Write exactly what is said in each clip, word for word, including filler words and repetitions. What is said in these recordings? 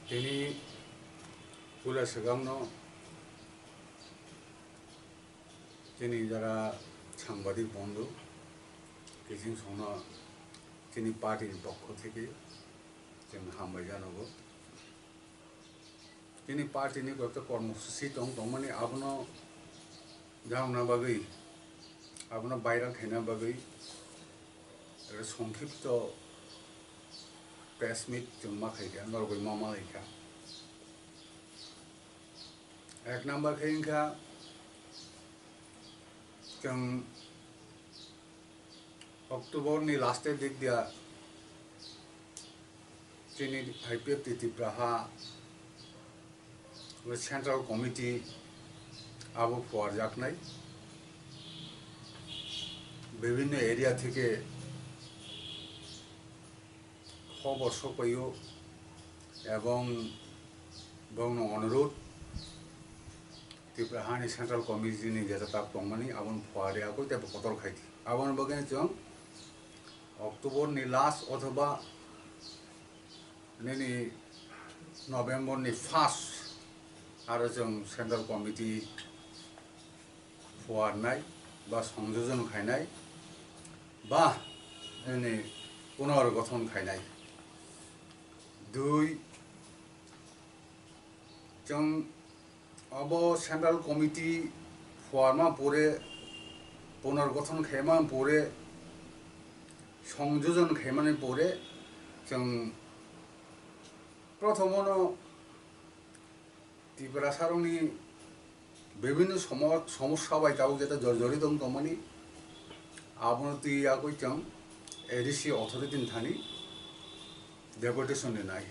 Tini puila swkangno chini jara sangbadik bondhu, kiching songno chini party ni pokho theke chwng hambai janogo. Chini party ni koyekta kormosuchi tong tongmani abono janokna bagwi, abono viral khaina bagwi ekta songkhipto press meet chwng ma khaikha, norogwi ma malaikha. Ek number khe wngkha chwng October ni last e dik dia chini I P F T Tipra ha central committee abo phuarjaknai, bibhinno area theke khobor sokpaio ebong bongno onurudh Tipra hani central committee ni jeta tak tongmani aboni phuarwi akoi tei kotor khai di. Aboni bagwi chwng October ni last othoba nini November ni first aro chwng central committee phuarnai ba songjojon khainai ba nini punorgothon khainai. Dui, chwng abo central committee phuarma pore, punorgothon khaima pore, songjojon khaimani pore, chwng prothomono Tiprasarokni bibhinno somo-, somosya bai tabuk jeta jorjori tong tongmani, abono twi yakui chwng A D C authority ni thani deputation rinai.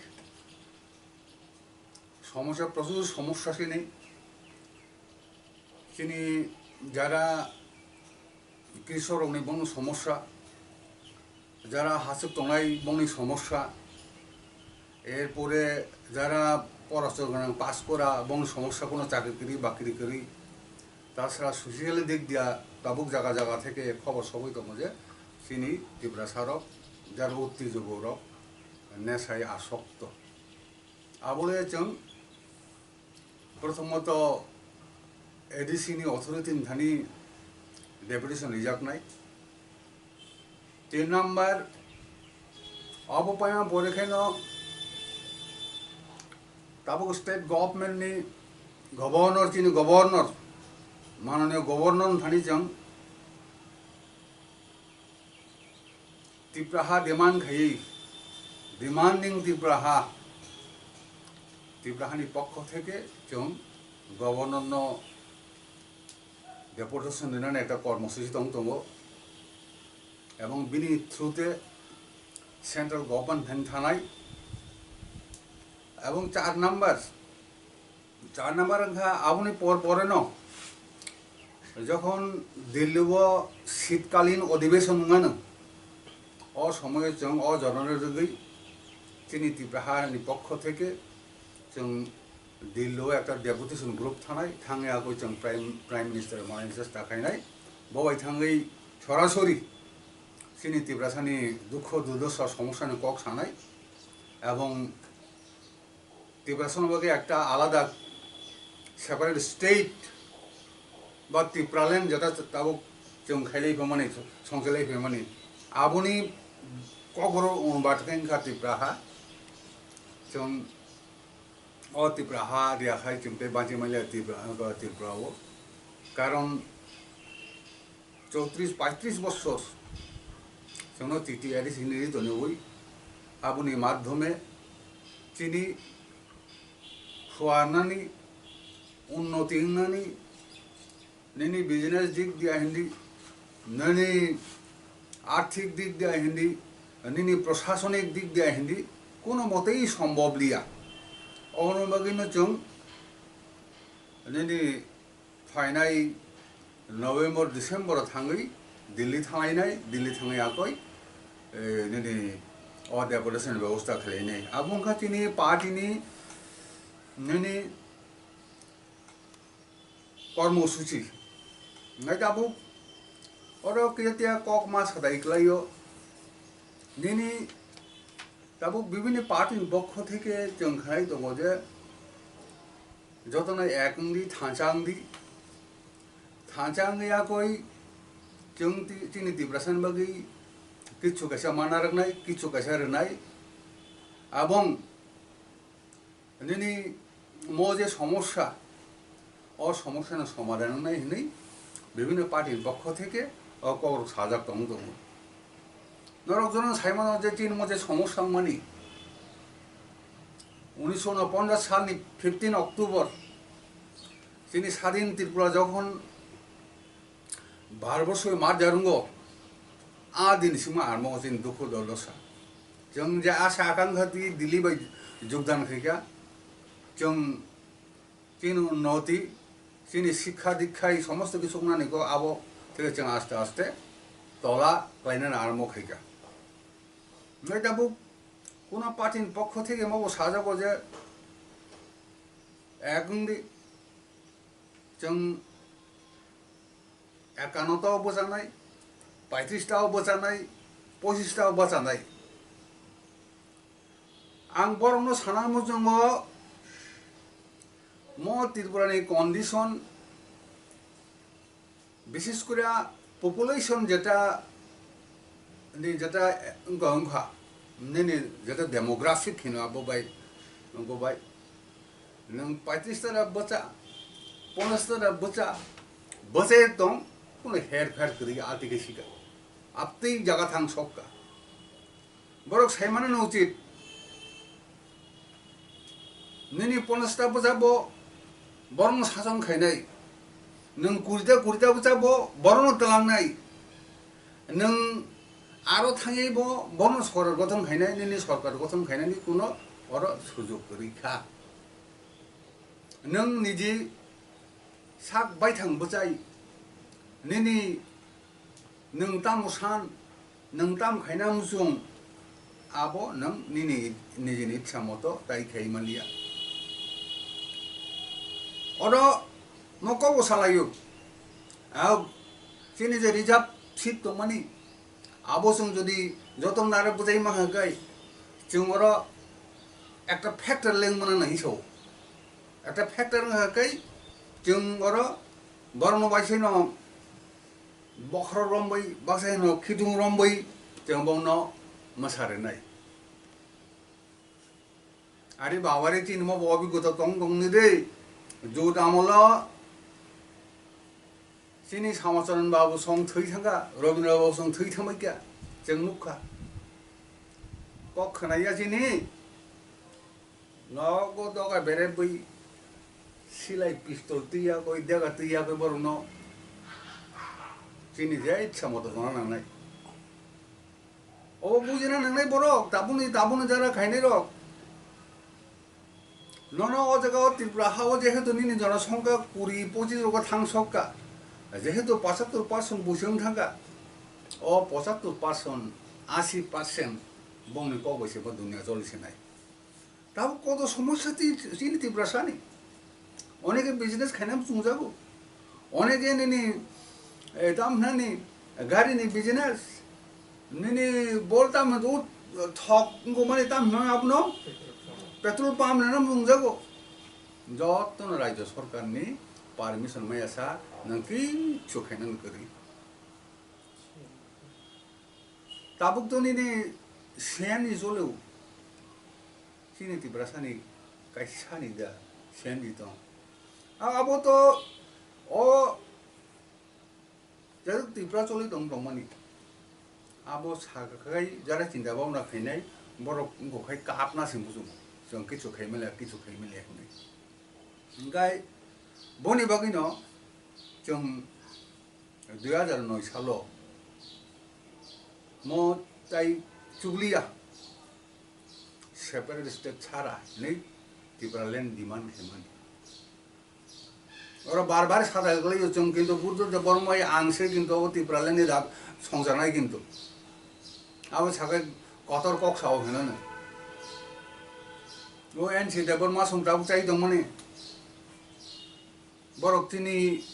Somosya, prochur somosya sini, chini jara krisokrokni bongni somosya, jara hachwk tongnai bongni somosya, erpore jara porasor gwnang pass kora bongni somosya, kono chakri kwrwi bakri kwrwi, taswra social dik dia tabuk jaga jaga theke khobor sogwi tongo je chini Tiprasarok jara uttijogorok nesai asokto. Abole chwng prothomoto A D C ni authority ni thani deputation rijaknai. Tin number, abo paima pore khe no tabuk state government ni governor, chini governor, mananiya governor ni thani chwng Tipraha demand khai, demanding Tipraha, Tiprahani pokho theke chwng governor no deputation rinani ekta kormosuchi tong tongo, ebong bini through te central government thani thanai, ebong char number, Char number wngkha aboni por pore no jokhon Delhi o shitkalin odhibeshon wngmano, o somoyo chwng o jornal rwgwi chini Tipra hani pokho theke chwng Delhi o ekta deputation group thanai, thangwi akoi chwng Prime, Prime Minister mani chesta khainai, bo bai thangwi sorasori chini Tiprasani dukho durdosa somosyani kok sanai, ebong Tiprasano bagwi ekta alada separate state ba Tipraland jeta tabuk chwng khailai phaimani, songchailai phaimani, aboni kokborok wngbathai wngkha Tipraha. Chwng o Tipraha riyakhai chwng tei banchi manya Tipra, Tripura o. Karon chowtris paitris bochor chwngno T T R S hinwi tonwi, aboni madhyome chini phuarnani, unnoti wngnani, nini business dik dia hindi, nini arthik dik dia hindi, nini prosasonik dik dia hindi, kono motei sombhob liya. Oboni bagwino chwng nini phainai November, December o thangwi Delhi thanglainai, Delhi thangwi akoi, eh, nini o deputation ni bebosta khlainai. Abo wngkha chini party ni nini kormosuchi. Nai tabuk oro kiya tiya kok ma sadai klaio. Nini Tabuk bibini party ni pokho theke chwng khlai tongo je jotono ek wngdi, thansa wngdi, thansa wngya koi chwng ti-, chini Tiprasa ni bagwi kichu kaisa mana rwknai, kichu kaisa rwnai, abong nini mo je somosya, o somosya no somadhan wngnai hinwi bibhinno party ni pokho theke o kokrok sajak tong tongo. Norok jono sai mano je chini mo je somosya wngmani, unisho unoponchas salni fifteen October chini sadin Tripura jokhon Bharatborsho bai mar jarwngo, a din sima armo chini dukhu dordosa. Chwng je asa akankha twi Delhi bai jogdan khaikha, chwng chini unnoti, chini sikha dikha, ei somosto kichu wngnani ko abo theke chwng aste aste tola khlainani armo khaikha. Hwnkhe tabuk kuno party ni pokho theke mobo sajago je ek wngdi, chwng ekano tao bwchanai, paitris tao bwchanai, pochis tao bwchanai. Ang borokno sana muchungo mo Tripura ni condition, bises kore population jeta ni jeta wngkha wngkha, nini jeta demographic hino abo bai, wngkha bai. Nwng paitris tara bwcha, ponchas tara bwcha, bwchai tong, kuno her pher kwrwi a tike sika. Aptwi jaga thang sokka. Borok sai mano no uchit. Nini ponchas ta bwcha bo, borokno sason khainai. Nwng kuri ta, kuri ta bwcha bo, borokno twlangnai. Nwng aro thangwi bo, bono sorkar gothon khainai, nini sorkar gothon khainani kuno oro sujok kwrwi kha. Nwng niji sak baithang bwchai, nini nwng tamo san, nwng tam khaina muchung, abo nwng nini nijini itsa moto tai khai manliya. Oro mo kobo salaio, a chini je reserve seat tongmani, abo chwng jodi joto narwk bwchai mankha khe, chwng oro ekta factor lengmana nai sao. Ekta factor wngkha khe, chwng oro borokno bai saino bokhorok romwi, baksa hino khitung romwi, chwng bongno mwsa rwnai. Ari babari chini mo bo obigota tong tong ni de. Jut amolo chini Samacharan babu song thwi thangkha, Rabindra babu song thwi thangbaikha, chwng nukha. Kok khwnaya chini nogo doga berebwi silai pistol twiya koi, dega twiya koi borokno chini je itsa moto tongna nangnai. Obo bujina nangnai borok, tabukni, tabukni jara khainai rok. Nono o jaga o Tripura ha o jehetu nini jonosongkha kuri pochis rogo thang sokka, jehetu pochattor percent buisong thangkha, o pochattor percent, asi percent bongni kok bai se bo dunia choli se nai. Tabuk koto somosya ti chini Tiprasani. Onege business khainam chungjago. Onege nini, eh, tam hinani gari ni business. Nini bol tam hinani thok wngkha mani tam hinani abono petrol pump hinani chungjago. Jotono rajya sarkar ni permission maya sa nang kichu khainani kwrwi. Tabuk to nini C N G choleo. Chini Tiprasani kaisani da C N G tong. A-, abo to o jaruk Tripura choli tong tongmani. Abo sakakai jara chinta bhabna khainai borok wngkha khai kapna se muchungo. Chwng kichu khaimale, kichu khaimale hinwi. Hingkai boni bagwino chwng dui hajar noi salo mo tai chukliya separate state chara hinwi Tipraland demand khaimani. Oro bar bar sada glaiyo chwng, kintu Buddha Debbarma ang se kintu obo Tipraland ni dak songjanai kintu. Abo sakai kotor kok sao hinano. O N C Debbarma song tabuk chai tongmani. Borok tini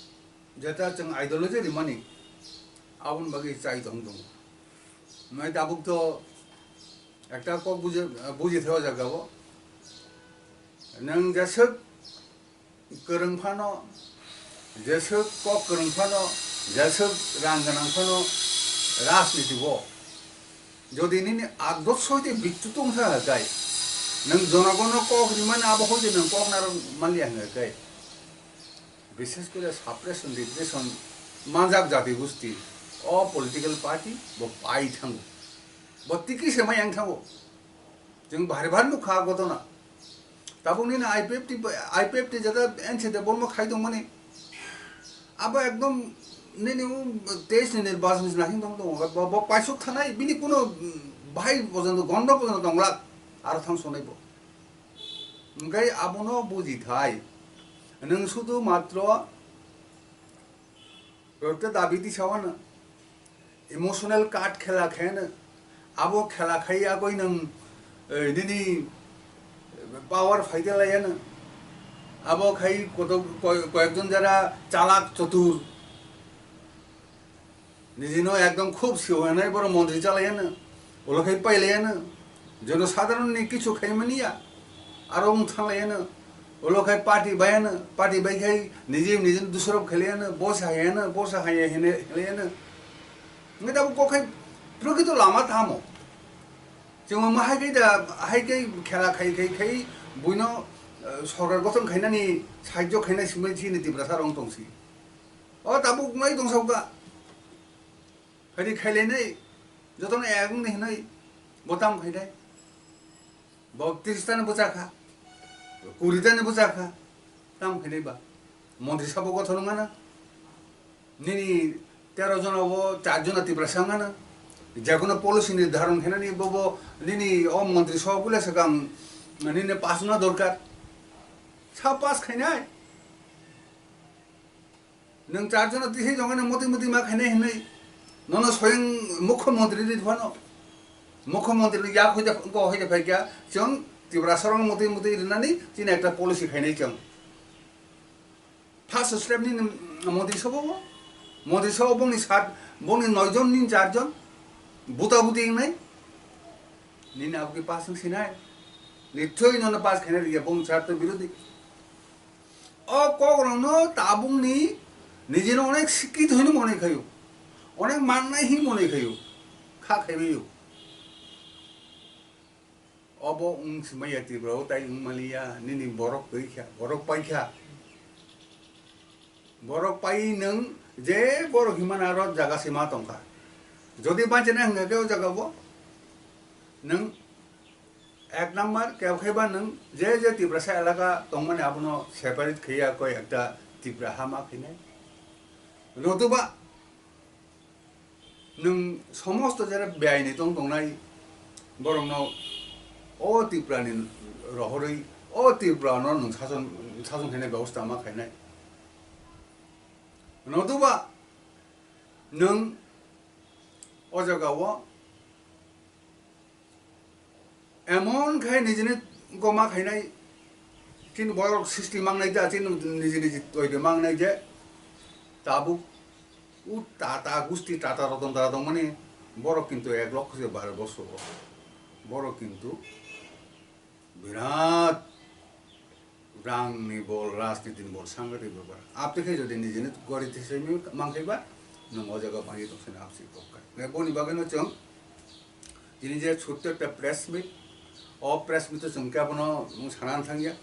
jeta chwng ideology rimani, aboni bagwi chai tong tongo. Mai tabuk to Ekta kok buji, buji thai o jaga o. Nwng jeswk kwrwng phano, jeswk kok kwrwng phano, jeswk rang gwnang phano, rajniti o jodi nini adot soite bichchu tong kha kai, nwng jonogono kok rimani abo hoite nwng kok narwk manliya hwnkha kai. Bishes kore suppression, repression manjak jati gusti, o political party bo pai thango, bo tiki se mai yang thango. Chwng bhari bhari nukha a gotona. Tabuk nini I P F T, I P F T jata N C T bormo khai tongmani. Abo ekdom nini teis ni nirbachon ni naising tong tongo. Bo, bo paisuk thanai, bini kuno, mm, bahai pojonto, gondo pojonto tonglak. Aro thang sonai bo. Hwnkhe abono buji thai. Nwng sudu matro Rokte dabi tisawano emotional card khela khaino, abo khela khai yagwi nwng, eh, nini power phaide layano. Abo khai koto-, koi-, koyekjon jara chalak chotur, nijino ekdom khub siwanai borok montri chalayano, ulo khai pailayano. Jono sadharonni kichu khaimani ya, aro wng thanglaiyano, ulo khai party baiyano, party bai khai niji niji dusarok khailaiyano, bosa haiyano, bosa haiya hine khailaiyano. Hwnkhe tabuk kok khai prokrito lama tamo. Chwng ma hai khai da, hai khai khela khai khai khai buino, eh, sorkar gothon khainani sahajyo khainai simi chini Tiprasa rok tongsi. O tabuk nai tongsokha. Phaidi khailainai, jotono ek wngni hinwi bo tam khainai. Bo tris tani bwchakha, kuri tani bwchakha, tam khainai ba. Montri sabo gothon wngana, nini tero jona bo char jona Tiprasa wngana, jekono policy ni dharon khainani bobo nini o montri sabo buila swkang nini pass wngna dorkar, sa pass khainai. Nwng char jona tisai jongani moti moti ma khainai hinwi. Nono soyang mukhyamantri ri phano. Mukhyamantri ni yak hoite ko hoite phaikya chwng Tiprasa rok moti moti rinani chini ekta policy khainai chwng. First step ni montri sabo bo. Montri sabo bongni sat, bongni noi jon ni char jon. Buta buti wngnai. Nini abo khe pass wng sinai. Nithoi nono pass khainai rikya bong char to birodhi. O kokrokno tabukni nijino onek sikit hino mone khayo, onek mannai hi mone khayo, kha khaibaio. Obo wng simaya Tripura o tai wng maliya nini borok twi kha, borok pai kha. Borok pai nwng je borok himani aro jaga sima tongkha. Jodi bachina hwnkha khe o jaga bo nwng Ek number, kebo khe ba nwng je je Tiprasa elaka tongmani abono separate khe ya koi ekta Tipra ha ma khainai. Notuba nwng somosto jera beaini tong tongnai borokno o Tiprani rohorwi o Tiprano nwng sason, sason khainai bebosta ma khainai. Notuba nwng o jagao Emon khai nijini goma khainai, chini borok sisti mangnai ja, chini niji niji toide mangnai je, tabuk u tata gusti tata roton tara tongmani borok kintu ek lokho se baro bosor o. Borok kintu birat rangni bol, rajnitini bol, sangatik bepar. Abte khe jodi nijini gori thesemi mangkhaiba, nwng o jaga bangwi tongsa hwnwi absi kok khai. Boni bagwino chwng tini je chotto ekta press meet, o press meet o chwng kebono mung sana thangya.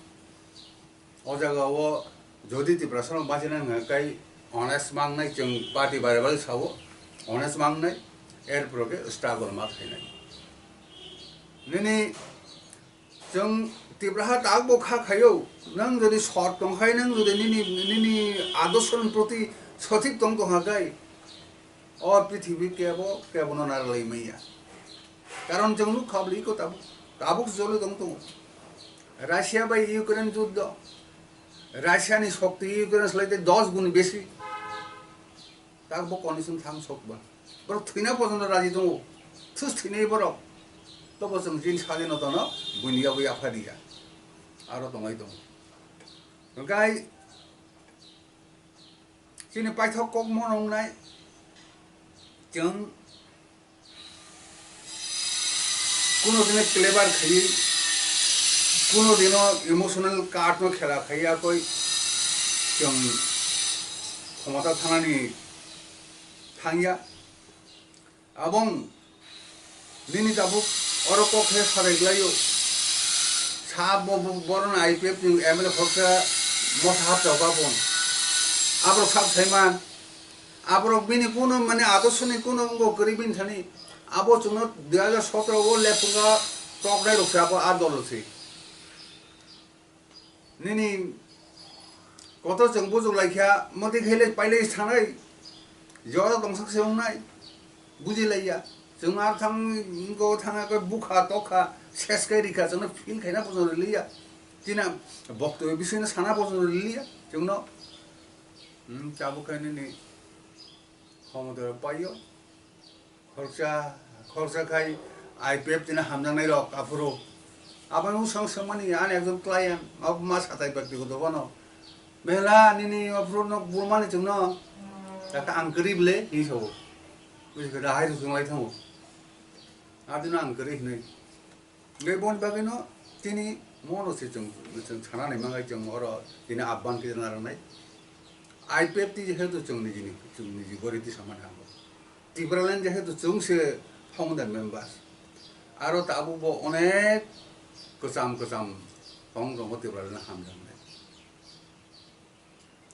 O jaga o jodi Tiprasa no bachina hwnkha kai honest mangnai, chwng party bare bare sao, honest mangnai, er pore khe struggle ma khainai. Nini Chwng Tipraha tabukbo kha khaio, nwng jodi sot tongkhai, nwng jodi nini, nini adorsoni proti sothik tong tongkha khai, o prithibi kebo, kebono narwlai manya. Karon chwng nukha bwlwi iko tabuk, tabuk joli tong tongo. Russia bai Ukraine juddo, Russia ni shokti Ukraine slai tei dos guni besi. Tak bo condition thang sok ba. Borok thwina pojono raji tongo. Thus thwinai borok. Tobo chwng chini sadinotano buini yago yapha riya. Aro tongwi tongo. Hwnkhe chini paithak kok monongnai chwng, Kuno dino clever khaiwi, kuno dino emotional card no khela khaiya koi chwng khomota thanani thangya. Abong nini tabuk oro kok khe sarai glaio. Sa bo, bo, boron I P F ni M L A khoroksa mosa hapjak ba bon. Aborok sab saima, aborok bini kuno mane adorsoni kuno wngbo kwrwi bini thani. Abo chwngno dui hajar sotro o lephuka toknai rok se abo a dol se. Nini kotor chwng bujuk lai kha, motwi khe le pailai sanai, jora tongsak se wngnai, buji lai ya. Chwng ar thang, go thang khe bukha tokha, ses kai rikha, chwngno feel khaina pojon riliya. Chini bokto bisingno sana pojon riliya chwngno. Hmm, tabuk khe nini khomotoro paio. Khoroksa, khoroksa khai I P F tini hamjaknai rok aphuru. Aboni usang swngmani ani ekjon client, abo ma satai bakti koto bono. Mela nini aphuru no bulmani chwngno. Kaka ang kwrwi ble, hi sabo. Buji khe da hai rw chwng lai thango. Adino ang kwrwi hinwi. Hingke boni bagwino chini mono se chwng, chwng sana nai mangai chwng oro tini abban khe narwknai. I P F T jehetu chwng nijini, chwng niji gori tisa mani hango. Tipraland jehetu chwng se founder members. Aro tabuk bo onek kwcham kwcham tong tongo Tipraland hamjaknai.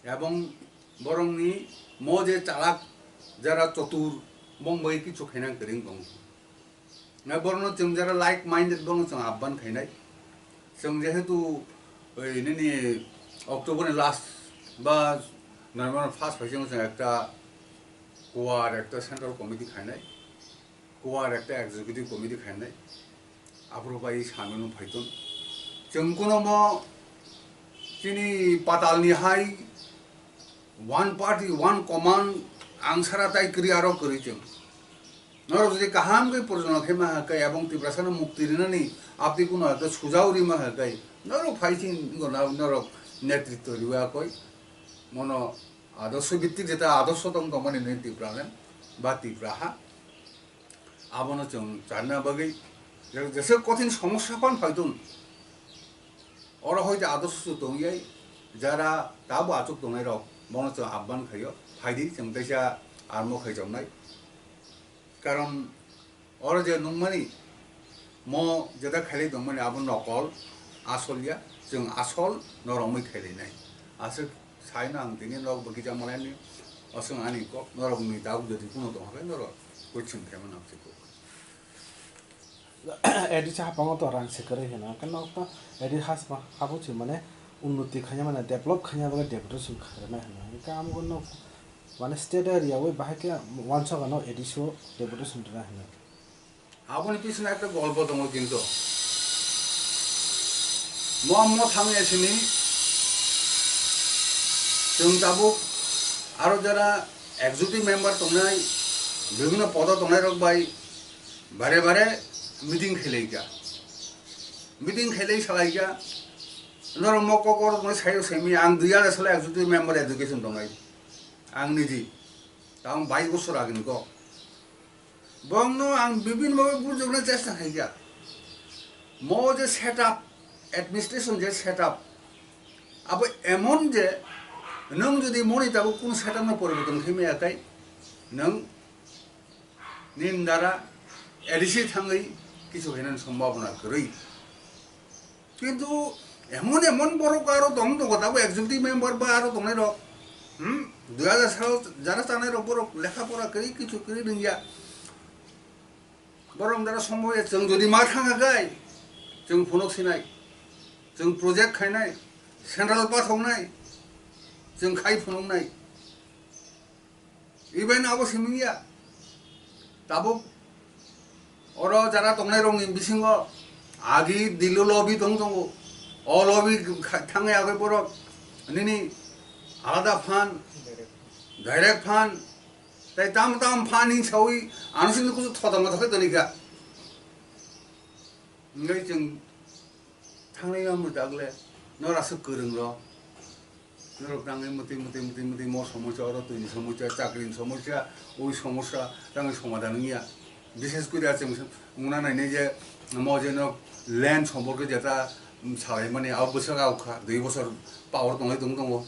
Ebong borokni mo je chalak jara chotur bong bai kichu khaina kwrwng tongo. Na borokno chwng jara like minded borokno chwng abban khainai. Chwng jehetu oi nini October ni last ba November first phai chwng ekta kuar ekta central committee khainai. Kuar ekta executive committee khainai, aphuru bai samano phaitun. Chwng kuno mo chini patalni hai one party, one command ang sara tai kwrwi aro kwrwi chwng. Norok jodi kaham khe porjona khe ma hai khe, ebong Tiprasano mukti rinani abdi kuno ekta sujao ri ma hai khe, norok phai chini wngkha na norok netritto riwa koi. Mono adorsho bhittik jeta adorsho tong tongmani nini Tipraland ba Tipra ha. Abono chwng charna bagwi je-, jesa kothin somosya phan phaitun. Oro hoite adorsho tongwi jara tabo achuk tongnai rok bono chwng abban khaio. Phaidi chwng teisa armo khai chomnai. Karon oro je nungmani mo jeta khailai tongmani abo nokol asol ya, chwng asol norokmwi khailainai. Aswk saino ang tini norok bo kisa malaini oswng ani kok norokni tabuk jodi kuno tongkha khe norok question khaima nang se kok. A D C hapango to rang se kwrwi hino, hwnkhe nok to A D C has-, habo se mane unnoti khaina mane develop khaina bagwi deputation khairoknai hino, hwnkhe amo nok mane state area wi bahai khe wansok ano A D C o deputation rwna hino. Aboni bisingtwi ekta golpo tongo kintu. Mo, mo thangya sini chwng tabuk aro jara executive member tongnai, bibhinno podo tongnai rok bai bare bare meeting khelai kha. Meeting khelai salai kha. Norok mo kok oro tongnai sayo semi ang dui hajar salo executive member education tongnai. Ang niji. Tang bais bosor agini kok. Bongno ang bibin bhabe bujokna chesta khaikha. Mo je setup, administration je setup, abo emon je nwng jodi moni tabuk kunu setup no poriborton khaimaya tai nwng nini dara A D C thangwi kisu khainani sombhabona kwrwi. Kintu emon emon borok aro tong tongo, tabo executive member ba aro tongnai rok, hmm, dui hajar salo jara chanai rok borok lekha pora kwrwi kichu kwrwi rwngya. Borok dara somoi chwng jodi ma thangkha kai, chwng phunuk sinai, chwng project khainai, central pathoknai, chwng khai phunuknai. Even abo simi ya. Tabuk oro jara tongnai rokni bisingo agi Dilli lobby tong tongo. O lobby kha-, thangwi agwi borok nini alada fund, direct fund, tai tam tam fund hinwi sawi ano sini kusu thotong thokhe tolikha. Hingke chwng thangnai ma mwtagle, norok aswk kwrwng rok, norok tangwi mwtwi, mwtwi, mwtwi, mwtwi mo somosya, oro twini somosya, chakrini somosya, oi somosya, tangwi somadhan wngya. Bishes kori achung wngna nainai je mo jeno land somporke jeta, um, salaimani abo bwswk aokha, dui bosor power tongwi tong tongo.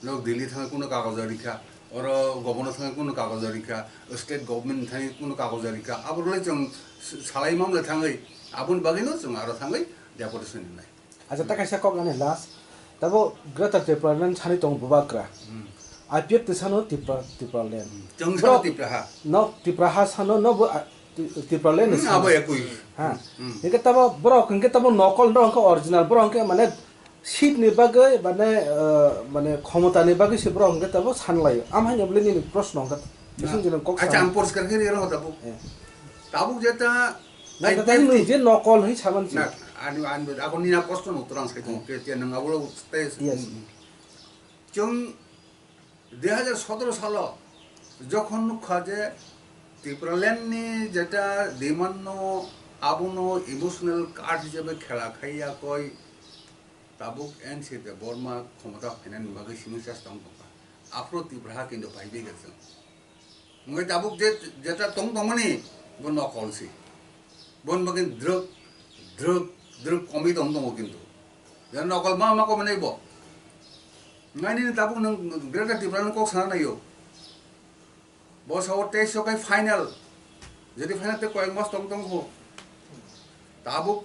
Nok Delhi thangwi kuno kagoja rikha, oro governor thangwi kuno kagoja rikha, state government thangwi kuno kagoja rikha, aborokle chwng s-, salai mamle thangwi, aboni bagwino chwng aro thangwi deportation hinai. Acha, ta kaisa kok ani last, tabo Greater Tipraland sani tongo Bubagra. Hmm. I P F te sano Tipra, Tipraland. Hmm. Chwng sano Borok Tipra ha. No, Tipra ha sano, no bo, ah, Ti-, Tipraland Hmm, sano. Abo ekui. Ha. Hmm. Hingke tabo borok hingke tabo nokol, no hingke original, borok hingke mane seat ni bagwi, mane, eh, mane khomota ni bagwi se borok hingke tabo sanlaio. Am haino bole nini proshno hingke Na. bising jeno kok Acha, sana. Ang poriskar khe rw tabuk. Eh. Tabuk jeta Na, I P F tani nung je nokol hwi saman si. Na, ani, ani, ako nina proshno ni uttor ang sai tongo. Hmm. Ke, ke nang abo lo tei, Yes. Hmm. Chwng dui hajar sotoro salo jokhon nukha je Tipraland ni jeta demand no abono emotional card hisabe khela khai ya koi, tabuk N C Debbarma khomota phainani bagwi simi chesta wng tongkha. Aphuru Tipra ha kintu phaibai kha chwng. Wngwi tabuk je, jeta tong tongmani bo nokol si. Bon bagwi drwk, drwk, drwk komwi tong tongo kintu. Je nokol ma ma komwi nai bo. Ngai nini tabuk nwng Greater Tipraland kok sana naio. Bo sao tei so kai final. Jodi final te koyek mas tong tong kho. Tabuk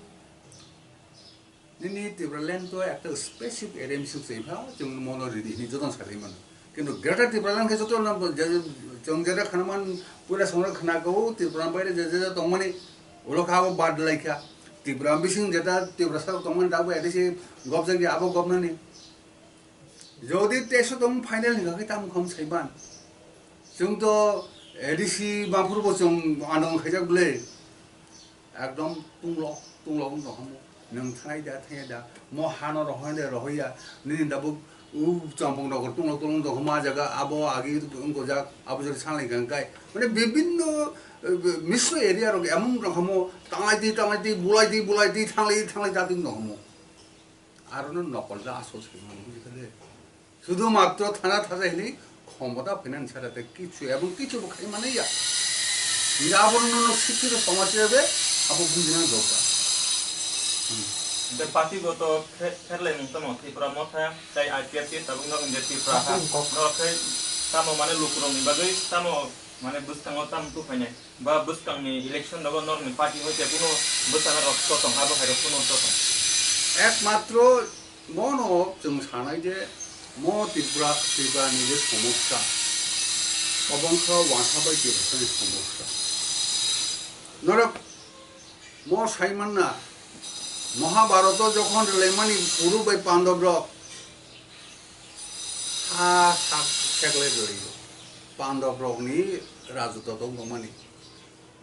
Nini Tipraland to ekta specific area misuk se pha, chwng mono ridi hini jotono salai mano. Kintu Greater Tipraland khe jotono je, je, chwng jeta khanaman pura songra khana ko Tipraland baire je, je, je tongmani ulo kha abo bad lai kha. Tipra bising jeta Tipra sa tongmani dabo A D C gobjak ya abo gobnani. Jodi teso tong final hinga khe tamo kham saiban. Chwng to A D C baphurubo chwng anong khaijak bwle. Ekdom tunglok, tunglok wng tongkha mo. Nwng thanai da, thanya da. Mo hano rohoi da, rohoi ya. Nini da bo u champung rok tunglok, tunglok wng tongkha mo. A jaga abo agi wng gojak, abo jori sanlai kha kai. Mane bibinno, eh, misro area rok emon wng tongkha mo. Tanglai di, tanglai di, bulai di, bulai di, thanglai di, thanglai da wng tongkha mo. Aro no nokol da asol se mani buji kha de. Sudhumatro thana thaja hini khomota phainani sara tei kichu ebong kichu bo khai mani ya. Hinga abo no no sikhi to somaj ebe abo bujina dorkar. Hmm. Hingke party goto khe-, kherle nung tamo Tripura Motha tei I P F T tabuk no hingke Tripura ha. Abo kok. No khe tamo mane lukurok ni bagwi tamo mane bwskango tamo tuphainai. Ba bwskangni election rogo norokni party hoi khe kunu bwsana rok chotong, abo hai rok kunu chotong. Ekmatro mono chwng sanai je mo Tripura, Tripurani je somosya, obo wngkha wansa bai Tiprasani somosya. Norok mo sai manna, Mahabharato jokhon rwlaimani Kuru bai Pandab rok ha sak seklai rwlaio. Pandab rokni rajotto tong tongmani.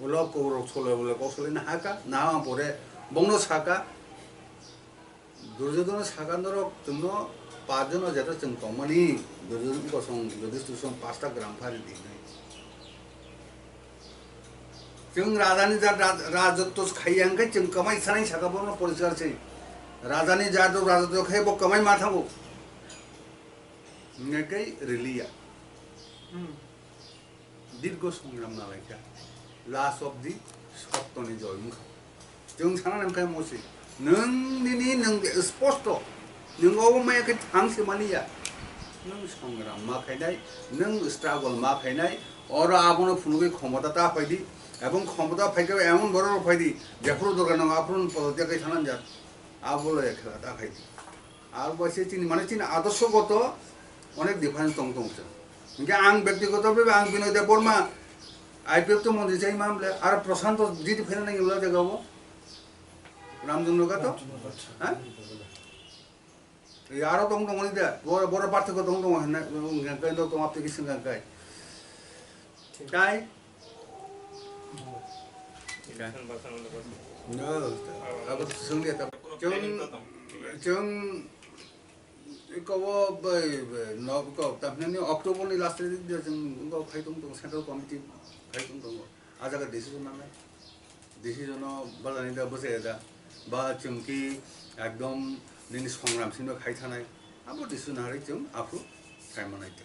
Ulo Kaurok sole ulo kok sole na haka, na ha pore bongno saka, Durjodhono saka norok chwngno pachjono jeta chwng tongmani, Durjodhon kosong, Yudhishthir song pasta gram phari dinai. Chwng rajani jat raj-, rajotto khaiya hwnkhe chwng kwmai sanai saka bono poriskar se. Rajani jat rok rajotto khai bo kwmai ma thango. Hwnkhe riliya. Hmm. Dirgo songram nalaikha. Last of the sottoni joy wngkha. Chwng sana nangkha mosi. Nwng nini nwng sposto. Nwng obo maya khe thang se mani ya. Nwng songram ma khainai, nwng struggle ma khainai, oro abono phunugwi khomota ta phaidi, ebong khomota phaikhe emon borok rok phaidi, jephuru dorkar nango aphuru pododya khai thananjak. Abo loi khela ta khaidi. Abo bai se chini, mane chini adorshogoto onek difference tong tong se. Hingke ang bektigoto bhabe ang Binoy Debbarma I P F to montri chai ma bole, aro Prashanto G D phaina nang ula jaga bo. Ramchandra Ghat to? Ha? Ei aro tong tong ni de, boro, boro parthokyo tong tong hwnna, hwnka kai no tong aptiki swngka kai. Kai? No, abo swngya ta. Chwng, chwng, iko bo bai, bai, no, iko, tamni October ni last week de chwng iko khai tong tong, Central Committee khai tong tong. A jaga decision nangnai. Decision no bajani da bwsai da. Ba chwng ki ekdom nini songram sino khai thanai. Abo decision hari chwng aphuru khai manai te.